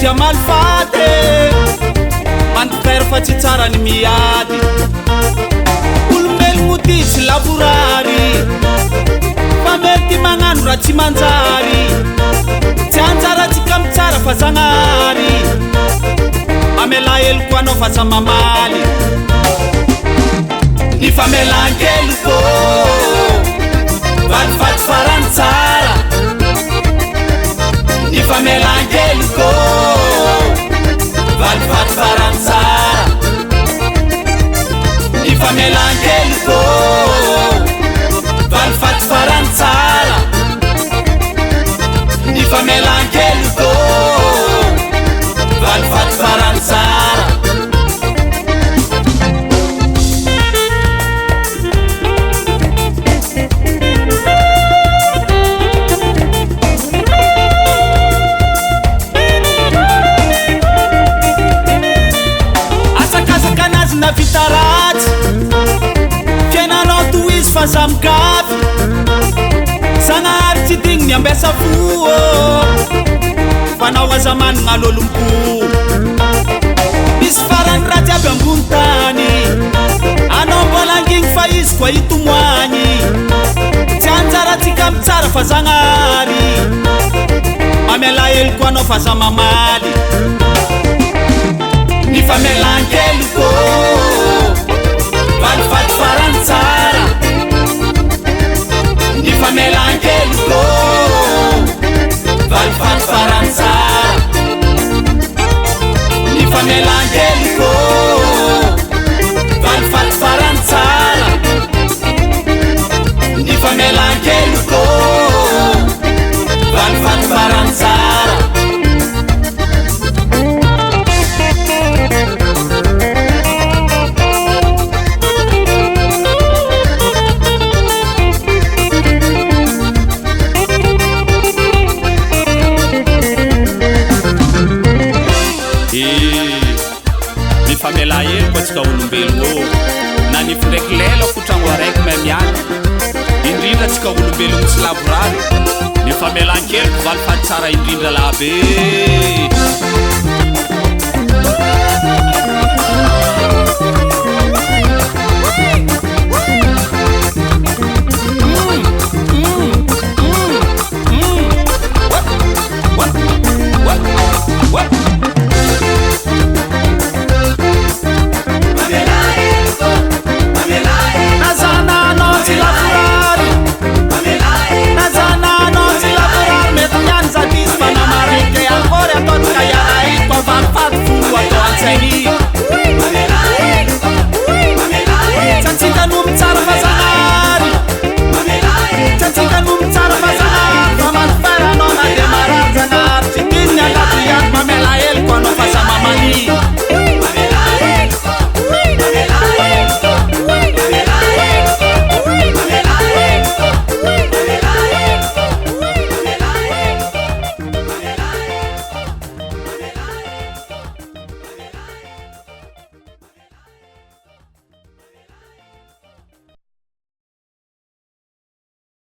Kendry hamaly faty e. Mandokaira fa tsy tsara ny miady. Olombelogno ty tsy lavorary. Fa mety magnano raha tsy manjary. Tsy anjarantsika mitsara fa Zagnahary. Mamelà heloko anao fa aza mamaly. Ny famelan-keloko valifaty farany tsara. Ny famelan-keloko valifaty farany tsara. Ny famelan-keloko valifaty farany tsara. Ny famelan-keloko valifaty farany tsara. Asakasaka anazy na vita ratsy. Fiainanao tohizo fa za migafy. Zagnahary tsy digny ny ambesa fo ô. Fanao aza managna lolompo. Misy farany raha jiaby ambony tany. Anao mbola angigny fa izy koa hitomoagny. Tsy anjarantsika mitsara fa Zagnahary. Mamelà heloko anao fa za mamaly. Ny famelan-keloko valifaty farany tsara. Ny famelan-keloko valifaty farany tsara. Ny famelan-keloko valifaty farany tsara. Ny famelan-keloko valifaty farany tsara. Eh, mifamela heloka antsika olombelogno ô. Na nify ndraiky lela fo tragno araiky mahay miady. Indrindra antsika olombelogno tsy lavorary. Ny famelan-keloka valifaty tsara indrindra labe.